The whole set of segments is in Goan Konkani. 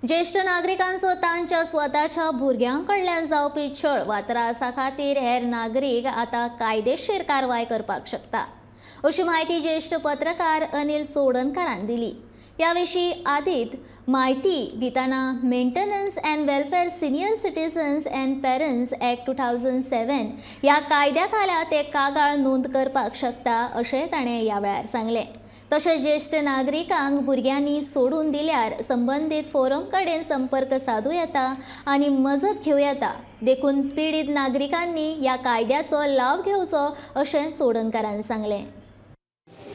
ज्येश्ठ नागरिकांचो तांच्या स्वताच्या भुरग्यां कडल्यान जावपी छळ वा त्रासा खातीर हेर नागरीक आतां कायदेशीर कारवाय करपाक शकता, अशी म्हायती ज्येश्ठ पत्रकार अनिल चोडणकारान दिली. ह्या विशीं आदीत म्हायती दितना Maintenance and Welfare Senior Citizens and Parents Act 2007 ह्या कायद्या खाला ते कागाळ नोंद करपाक शकता, अशें ताणें ह्या वेळार सांगलें. तशेंच ज्येश्ठ नागरिकांक भुरग्यांनी सोडून दिल्यार संबंदीत फोरम कडेन संपर्क सादूं येता आनी मजत घेवं येता. देखून पिडीत नागरिकांनी ह्या कायद्याचो लाव घेवचो, अशें चोडणकारान सांगलें.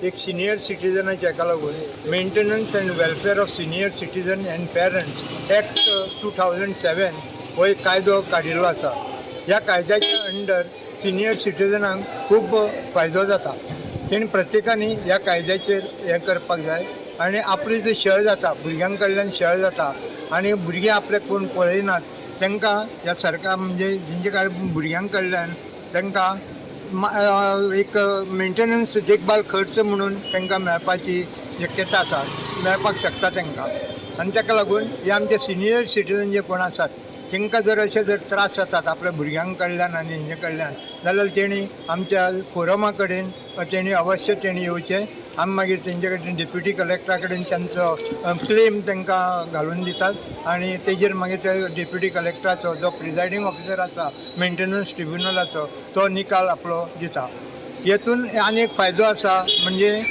एक सिनियर सिटीजनाच्या हाका लागून Maintenance and Welfare of Senior Citizen and Parents Act 2007 हो एक कायदो काडिल्लो आसा. ह्या कायद्याच्या अंडर सिनियर सिटीजनांक खूब फायदो जाता. तेणी प्रत्येकानी ह्या कायद्याचेर हें करपाक जाय आनी आपली जो छळ जाता, भुरग्यां कडल्यान छळ जाता आनी भुरगीं आपल्याक कोण पळयनात, तांकां ह्या सरकार म्हणजे जेंचे काय भुरग्यां कडल्यान तांकां एक मेंटेनन्स, देखभाल खर्च म्हणून तांकां मेळपाची शक्यता आसा, मेळपाक शकता तांकां. आनी ताका लागून हे आमचे सिनियर सिटीजन जे कोण आसात, तांकां जर अशे जर त्रास जातात आपल्या भुरग्यां कडल्यान आनी हेंचे कडल्यान जाल्यार तेणी आमच्या फोरमा कडेन तेणी अवश्य तेणी येवचें. आमी मागीर तेंचे कडेन, डेप्युटी कलेक्टरा कडेन तांचो क्लेम तांकां घालून दितात आनी तेजेर मागीर ते डेप्युटी कलेक्टराचो जो प्रिजायडींग ऑफिसर आसा मेंटेनन्स ट्रिब्युनलाचो, तो निकाल आपलो दिता. हेतून आनी एक फायदो आसा, म्हणजे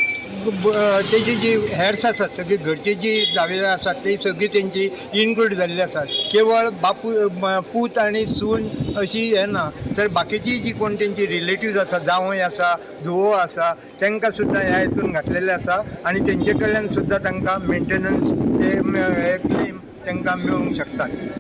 तेजी जी हेर्स आसात, सगळी घरची जी दावेदार आसात, ती सगळी तेंची इन्क्लूड जाल्ली आसात. केवळ बापूय, पूत आनी सून अशी हें ना, तर बाकीची जी कोण तेंची रिलेटिव्ज आसा, जावंय आसा, धुवो आसा, तांकां सुद्दां ह्या हितून घातलेले आसा आनी तेंचे कडल्यान सुद्दां तांकां मेंटेनन्स हे क्लेम तांकां मेळूंक शकतात.